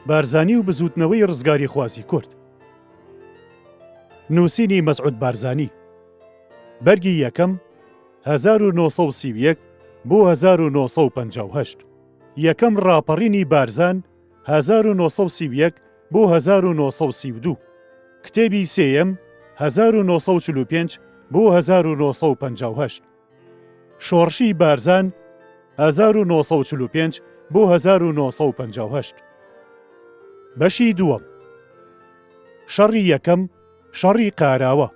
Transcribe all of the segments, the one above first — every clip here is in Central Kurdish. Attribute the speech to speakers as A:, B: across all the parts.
A: بارزانی و بزووتنەوەی ڕزگاریخوازی کورد. نووسینی مەسعود بارزانی. بەرگی یەکەم، 1931 بۆ 1958. یەکەم ڕاپەڕینی بارزان، 1931 بۆ 1932. کتێبی سێیەم، 1945 بۆ 1958. شۆڕشی بارزان 1945 بۆ 1958. بەشی دووەم. شەڕی یەکەم، شەڕی قاراوە.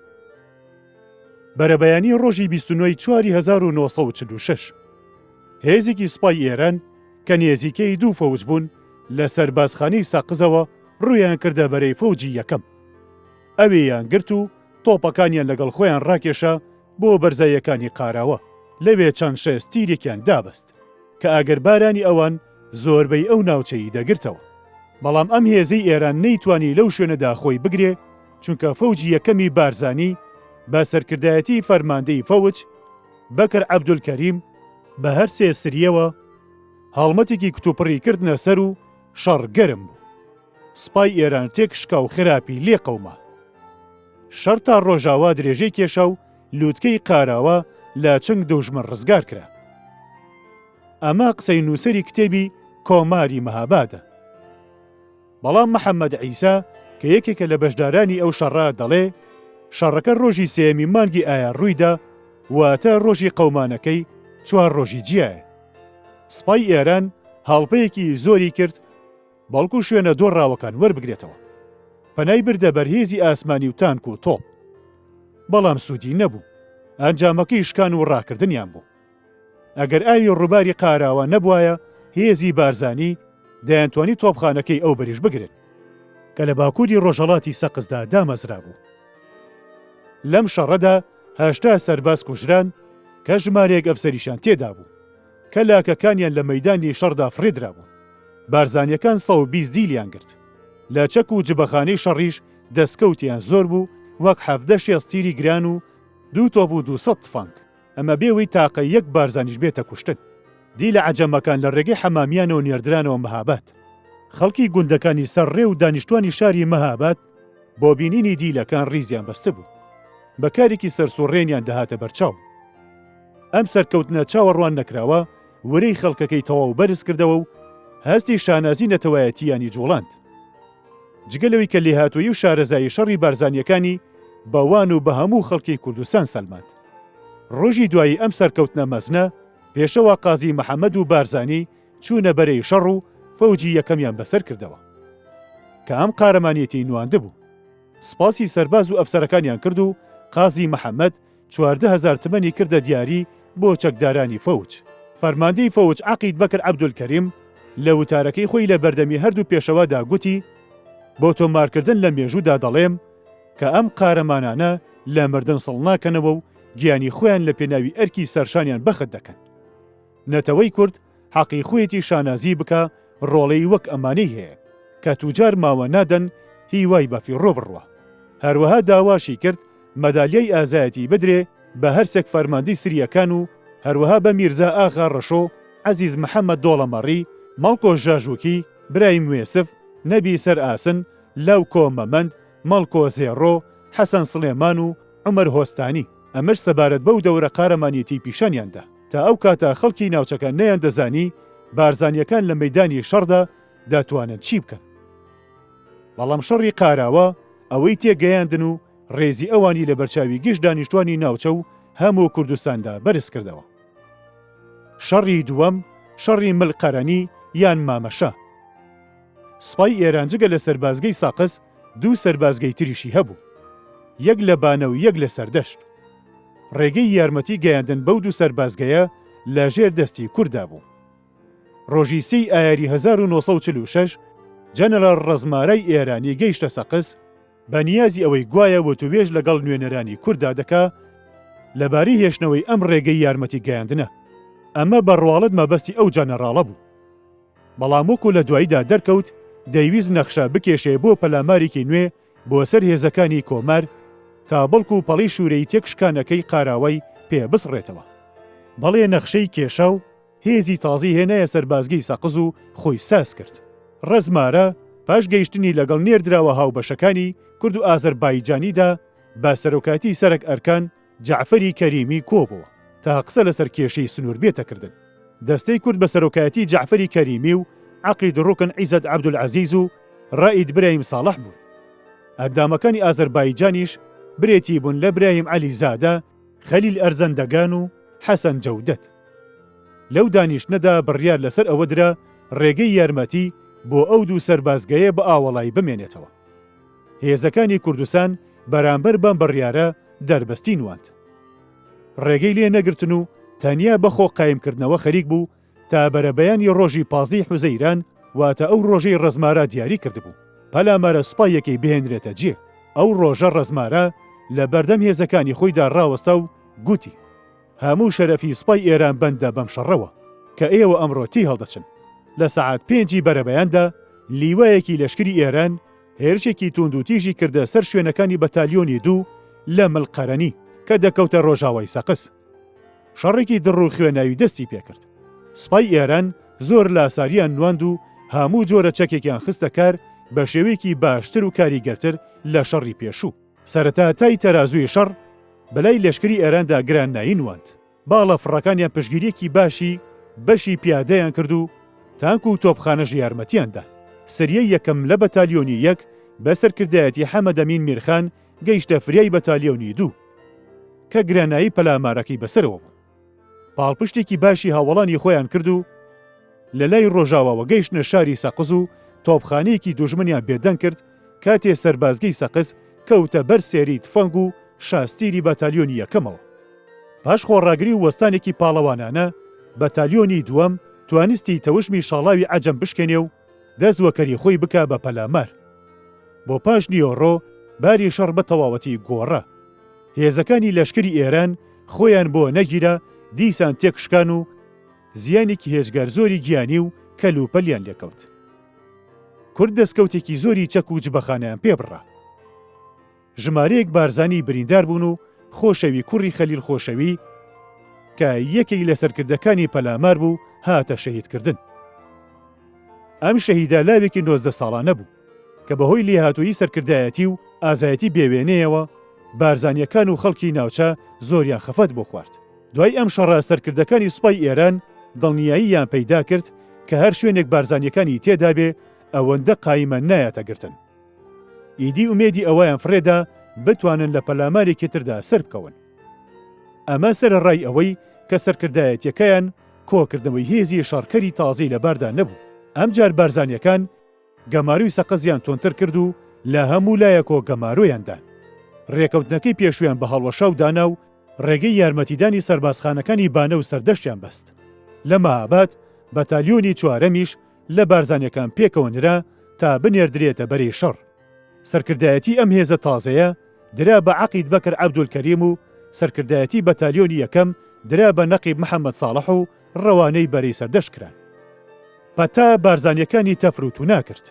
A: بەرەبەیانی ڕۆژی 29 ی چواری 1946 هێزێکی سوپای ئێران کە نێزیکەی دوو فەوج بوون لە سەربازخانەی سەقزەوە ڕوویان کردە بەرەی فەوجی یەکەم. ئەوێیان گرت و تۆپەکانیان لەگەڵ خۆیان ڕاکێشا بۆ بەرزاییەکانی قاراوە، لەوێ چەند شێست تیرێکیان دابەست، کە ئاگربارانی ئەوان زۆربەی ئەو ناوچەی دەگرتەوە. بەڵام ئەم هێزەی ئێران نەیتوانی لەو شوێنەدا خۆی بگرێ، چونکە فەوجی یەکەمی بارزانی بە سەرکردایەتی فەرماندەی فەوج، بەکر عەبدولکەریم، بە هەر سێ سرییەوە هەڵمەتێکی کتوپڕی کردنە سەر و شەڕ گەرم بوو. سپای ئێران تێکشکا و خراپی لێ قەوما. شەڕ تا ڕۆژاوا درێژەی کێشا و لووتکەی قاراوە لە چنگ دوژمن ڕزگار کرا. ئەمە قسەی نووسەری کتێبی کۆماری مەهابادە. بەڵام محەممەد عیسا کە یەکێکە لە بەشدارانی ئەو شەڕە دەڵێ، شەڕەکە ڕۆژی سێیەمی مانگی ئایار ڕوویدا، واتە ڕۆژی قەومانەکەی چوار ڕۆژی جیایە. سپای ئێران هەڵپەیەکی زۆری کرد بەڵکو شوێنە دۆڕاوەکان وەربگرێتەوە. پەنای بردە بەر هێزی ئاسمانی و تانک و تۆپ. بەڵام سوودی نەبوو. ئەنجامەکەی شکان و ڕاکردنیان بوو. ئەگەر ئاوی ڕووباری قاراوە نەبوایە، هێزی بارزانی دەیانتوانی تۆپخانەکەی ئەو بەریش بگرن. کە لە باکووری ڕۆژهەڵاتی سەقزدا دامەزرابوو. لەم شەڕەدا 80 سەرباز کوژران کە ژمارەیەک ئەفسەریشیان تێدابوو. کە لاکەکانیان لە مەیدانی شەڕدا فڕێدرابوون. بارزانییەکان 120 دیلیان گرت. لە چەک و جبەخانەی شەڕیش دەسکەوتیان زۆر بوو وەک 17 شێست تیری گران و دوو تۆپ و 200 تفەنگ. ئەمە بێ وەی تاقە یەک بارزانیش بێتە کوشتن. دیلە عەجەمەکان لە ڕێگەی حەمامیانەوە نێردرانەوە مەهاباد. خەڵکی گوندەکانی سەر ڕێ و دانیشتوانی شاری مەهاباد بۆ بینینی دیلەکان ڕیزیان بەستبوو. بە کارێکی سەرسوڕێنیان دەهاتە بەرچاو. ئەم سەرکەوتنە چاوەڕوان نەکراوە ورەی خەڵکەکەی تەواو بەرز کردەوە و هەستی شانازی نەتەوایەتییانی جوڵاند. جگە لەوەی کە لێهاتوویی و شارەزایی شەڕی بارزانییەکانی بە وان و بە هەموو خەڵکی کوردستان سەلماند. ڕۆژی دوایی ئەم سەرکەوتنە مەزنە، پێشەوا قازی محەمەد و بارزانی چوونە بەرەی شەڕ و فەوجی یەکەمیان بەسەر کردەوە. کە ئەم قارەمانیەتیی نواندبوو. سپاسی سەرباز و ئەفسەرەکانیان کرد و قازی محەمەد 14 هەزار تمەنی کردە دیاری بۆ چەکدارانی فەوج. فەرماندەی فەوج عەقید بەکر عەبدولکەریم لە وتارەکەی خۆی لە بەردەمی هەردوو پێشەوادا گوتی، بۆ تۆمارکردن لە مێژوودا دەڵێم کە ئەم قارەمانانە لە مردن سڵ ناکەنەوە و گیانی خۆیان لە پێناوی ئەرکی سەرشانیان بەخت دەکەن. نەتەوەی کورد حەقی خۆیەتی شانازی بکا ڕۆڵەی وەک ئەمانەی هەیە کە توجار ماوە نادەن هیوای بەفیڕۆ بڕوا. هەروەها داواشی کرد مەدالیای ئازایەتی بدرێ بە هەرسێک فەرماندەی سریەکان و هەروەها بە میرزا ئاغا ڕەشۆ، عەزیز محەمەد دۆڵەمەڕی، مەڵکۆ ژاژوکی، برایم وێسف، نەبی سەر ئاسن، لاوکۆ مەمەند، مەڵکۆ زێڕۆ، حەسەن سڵێمان و عومەر هۆستانی. ئەمەش سەبارەت بەو دەورە قارەمانیەتی پیشانیان دا. تا ئەو کاتە خەڵکی ناوچەکە نەیاندەزانی بارزانییەکان لە مەیدانی شەڕدا دەتوانن چی بکەن. بەڵام شەڕی قاراوە ئەوەی تێگەیاندن و ڕێزی ئەوانی لە بەرچاوی گشت دانیشتوانی ناوچە و هەموو کوردستاندا بەرز کردەوە. شەڕی دووەم، شەڕی مل قەرەنی یان مامەشا. سوپای ئێران جگە لە سەربازگەی سەقز دوو سەربازگەی تریشی هەبوو. یەک لە بانە و یەک لە سەردەشت. ڕێگەی یارمەتی گەیاندن بەو دوو سەربازگەیە لە ژێر دەستی کورددا بوو. ڕۆژی سێی ئایاری 1946 جەنەراڵ ڕەزمارای ئێرانی گەیشتە سەقز، بە نیازی ئەوەی گوایە وتووێژ لەگەڵ نوێنەرانی کورددا دەکا لەبارەی هێشتنەوەی ئەم ڕێگەی یارمەتی گەیاندنە. ئەمە بە ڕواڵەت مەبەستی ئەو جەنەراڵە بوو. بەڵام وەکو لە دواییدا دەرکەوت دەیویست نەخشە بکێشێ بۆ پەلامارێکی نوێ بۆ سەر هێزەکانی کۆمار تا بەڵکو پەڵەی شوورەیی تێکشکانەکەی قاراوای پێ بسڕێتەوە. بەڵێ نەخشەی کێشا و هێزی تازەی هێنایە سەربازگەی سەقز و خۆی ساز کرد. ڕەزمارە. پاش گەیشتنی لەگەڵ نێردراوە هاوبەشەکانی کورد و ئازەربایجانیدا بە سەرۆکایەتی سەرەک ئەرکان جەعفەری کەریمی کۆبۆوە تا قسە لەسەر کێشەی سنوور بێتە کردن. دەستەی کورد بە سەرۆکایەتی جەعفەری کەریمی و عەقید ڕوکن عیزەت عەبدولعەزیز و ڕائید برایم ساڵح بوون. ئەندامەکانی ئازەربایجانیش برێتی بوون لە برایم عەلیزادە، خەلیل ئەرزەندەگان و حەسەن جەودەت. لەو دانیشتنەدا بڕیار لەسەر ئەوە درا ڕێگەی یارمەتی بۆ ئەو دوو سەربازگەیە بە ئاوەڵایی بمێنێتەوە. هێزەکانی کوردستان بەرامبەر بەم بڕیارە دەربەستی نواند. ڕێگەی لێ نەگرتن و تەنیا بە خۆ قایمکردنەوە خەریک بوو تا بەرەبەیانی ڕۆژی پازدەی حوزەیران واتە ئەو ڕۆژەی ڕەزمارا دیاری کردبوو پەلامارە سوپاییەکەی بهێنرێتە جێ. ئەو ڕۆژە ڕەزمارا لە بەردەم هێزەکانی خۆیدا ڕاوەستا و گوتی، هەموو شەرەفی سوپای ئێران بەندە بەم شەڕەوە کە ئێوە ئەمڕۆ تێی هەڵدەچن. لە سەعات پێنجی بەرەبەیاندا لیوایەکی لەشکری ئێران هێرشێکی تووندوتیژی کردە سەر شوێنەکانی بەتالیۆنی دوو لە ملقەرەنی کە دەکەوتە ڕۆژاوای سەقز. شەڕێکی دڕ و خوێناوی دەستی پێکرد. سوپای ئێران زۆر لاساریان نواند و هەموو جۆرە چەکێکیان خستە کار بە شێوەیەکی باشتر و کاریگەرتر لە شەڕی پێشوو. سەرەتا تای تەرازووی شەڕ بەلای لەشکری ئێراندا گرانایی نواند. باڵە فڕەکانیان پشتگیرییەکی باشی بەشی پیادەیان کرد و تانک و تۆپخانەش یارمەتیان دان. سریەی یەکەم لە بەتالیۆنی یەک بە سەرکردایەتی حەمەدەمین میرخان گەیشتە فریای بەتالیۆنی دوو کە گرانایی پەلامارەکەی بەسەرەوە بوو. پاڵپشتێکی باشی هاوەڵانی خۆیان کرد و لە لای ڕۆژاواوە گەیشتنە شاری سەقز و تۆپخانەیەکی دوژمنیان بێدەنگ کرد کاتێ سەربازگەی سەقز کەوتە بەر سێری تفەنگ و شاستیری بەتالیۆنی یەکەمەوە. پاش خۆڕاگری و وەستانێکی پاڵەوانانە، بەتالیۆنی دووەم توانستی تەوژمی شاڵاوی عەجەم بشکێنێ و دەست وەکەری خۆی بکا بە پەلامار. بۆ پاش نیۆڕۆ باری شەڕ بە تەواوەتی گۆڕا. هێزەکانی لەشکری ئێران خۆیان بۆ نەگیرا دیسان تێکشکان و زیانێکی هێجگار زۆری گیانی و کەلوپەلیان لێکەوت. کورد دەسکەوتێکی زۆری چەک و جبەخانەیان پێ بڕا. ژمارەیەک بارزانی بریندار بوون و خۆشەوی کوڕی خەلیل خۆشەوی کە یەکێک لە سەرکردەکانی پەلامار بوو هاتە شەهیدکردن. ئەم شەهیدە لاوێکی 19 ساڵانە بوو کە بەهۆی لێهاتوویی سەرکردایەتی و ئازایەتی بێوێنەیەوە بارزانییەکان و خەڵکی ناوچە زۆریان خەفەت بۆ خوارد. دوای ئەم شەڕە سەرکردەکانی سوپای ئێران دڵنیاییان پەیدا کرد کە هەر شوێنێک بارزانییەکانی تێدابێ ئەوەندە قایمە نایەتە گرتن. ئیدی ئومێدی ئەوەیان فڕێدا بتوانن لە پەلامارێکی تردا سەربکەون. ئەمە سەرەڕای ئەوەی کە سەرکردایەتیەکەیان کۆکردنەوەی هێزی شەڕکەری تازەی لەباردا نەبوو. ئەمجار بارزانیەکان گەمارۆی سەقزیان توندتر کرد و لە هەموو لایەکۆ گەمارۆیان دان. رێکەوتنەکەی پێشوویان بە هەڵوەشاو دانا و رێگەی یارمەتیدانی سەربازخانەکانی بانە و سەردەشتیان بەست. لە مەهاباد بەتالیۆنی چوارەمیش لە بارزانیەکان پێکەوە نرا تا بنێردرێتە بەرەی شەڕ. سەرکردایەتی ئەم هێزە تازەیە درا بە عەقید بەکر عەبدولکەریم و سەرکردایەتی بەتالیۆنی یەکەم درا بە نەقیب محەمەد ساڵح و ڕەوانەی بەرەی سەردەشت کران. پەتا بارزانیەکانی تەفر و تونا کرد.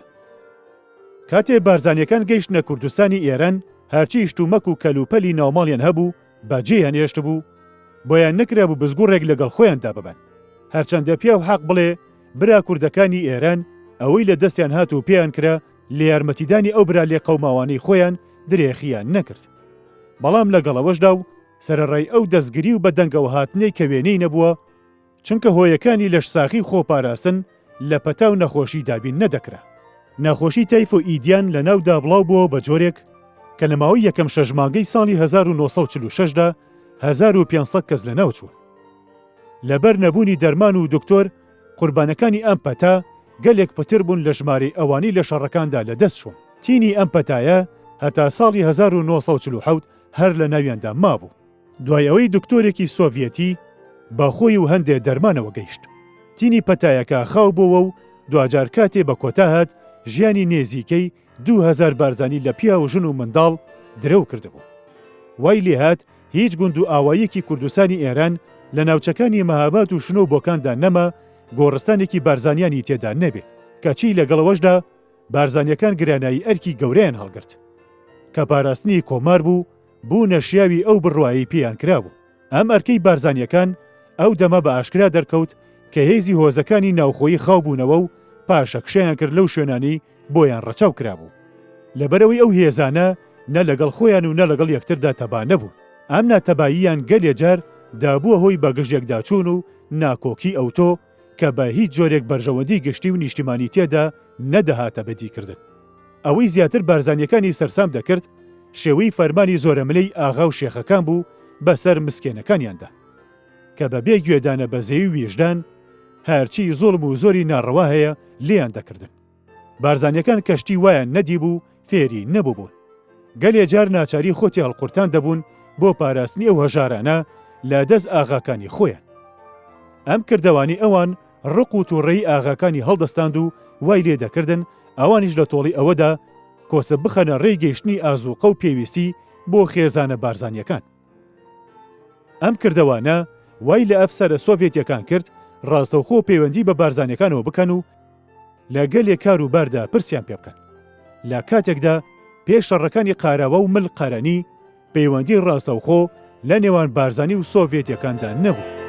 A: کاتێ بارزانیەکان گەیشتنە کوردستانی ئێران هەرچی شتومەک و کەلوپەلی ناوماڵیان هەبوو بە جێیان هێشتبوو، بۆیان نەکرابوو بزگوڕێک لەگەڵ خۆیاندا ببەن. هەرچەندە پیاو حەق بڵێ برا کوردەکانی ئێران ئەوەی لە دەستیان هات و پێیان کرا لە یارمەتیدانی ئەو برا لێقەوماوانەی خۆیان درێخییان نەکرد. بەڵام لەگەڵ ئەوەشدا و سەرەڕای ئەو دەستگری و بە دەنگەوە هاتنەی کە وێنەی نەبووە، چونکە هۆیەکانی لەشساغی و خۆپاراستن لە پەتا و نەخۆشی دابین نەدەکرا. نەخۆشی تایفۆئیدیان لە ناودا بڵاو بۆوە بە جۆرێک کە لە ماوەی یەکەم شەش مانگەی ساڵی 1946 دا 1500 کەس لەناو چوون. لەبەر نەبوونی دەرمان و دکتۆر قوربانەکانی ئەم پەتا گەلێک پتر بوون لە ژمارەی ئەوانەی لە شەڕەکاندا لەدەست چوون. تینی ئەم پەتایە هەتا ساڵی 1947 هەر لە ناویاندا مابوو. دوای ئەوەی دکتۆرێکی سۆڤیەتی بە خۆی و هەندێ دەرمانەوە گەیشت. تینی پەتایەکە خاو بۆوە و دواجار کاتێ بە کۆتا هات ژیانی نێزیکەی 2000 بارزانی لە پیاو و ژن و منداڵ درەو کردبوو. وای لێهات هیچ گوند و ئاواییەکی کوردستانی ئێران لە ناوچەکانی مەهاباد و شنۆ و بۆکاندا نەما گۆڕستانێکی بارزانیانی تێدا نەبێ. کەچی لەگەڵ ئەوەشدا بارزانیەکان گرانایی ئەرکی گەورەیان هەڵگرت کە پاراستنی کۆمار بوو، بوونە شیاوی ئەو بڕوایەی پێیان کرابوو. ئەم ئەرکەی بارزانییەکان ئەو دەمە بە ئاشکرا دەرکەوت کە هێزی هۆزەکانی ناوخۆیی خاو بوونەوە و پاشەکشەیان کرد لەو شوێنانەی بۆیان ڕەچاو کرابوو. لەبەرئەوەی ئەو هێزانە نە لەگەڵ خۆیان و نە لەگەڵ یەکتردا تەبا نەبوون. ئەم ناتەباییان گەلێ جار دەبووە هۆی بەگژیەکداچوون و ناکۆکی ئەوتۆ کە بە هیچ جۆرێک بەرژەوەندی گشتی و نیشتیمانی تێدا نەدەهاتە بەدیکردن. ئەوەی زیاتر بارزانییەکانی سەرسام دەکرد، شێوەی فەرمانی زۆرەملێی ئاغا و شێخەکان بوو بەسەر مسکێنەکانیاندا، کە بە بێ گوێدانە بەزەیی و ویژدان، هەرچی زوڵم و زۆری ناڕەوا هەیە لێیان دەکردن. بارزانییەکان کە شتی وایان نەدیبوو، فێری نەبووبوون. گەلێ جار ناچاری خۆ تێهەڵقورتان دەبوون بۆ پاراستنی ئەو هەژارانە لە دەست ئاغاکانی خۆیان. ئەم کردەوانەی ئەوان ڕق و تووڕەیی ئاغاکانی هەڵدەستاند و وای لێ دەکردن ئەوانیش لە تۆڵەی ئەوەدا کۆسپ بخەنە ڕێی گەیشتنی ئازووقە و پێویستی بۆ خێزانە بارزانییەکان. ئەم کردەوانە وای لە ئەفسەرە سۆڤێتیەکان کرد ڕاستەوخۆ پەیوەندی بە بارزانیەکانەوە بکەن و لە گەلێ کار و باردا پرسیان پێ بکەن. لە کاتێکدا پێش شەڕەکانی قاراوا و مل قەرەنی پەیوەندی ڕاستەوخۆ لە نێوان بارزانی و سۆڤێتیەکاندا نەبوو.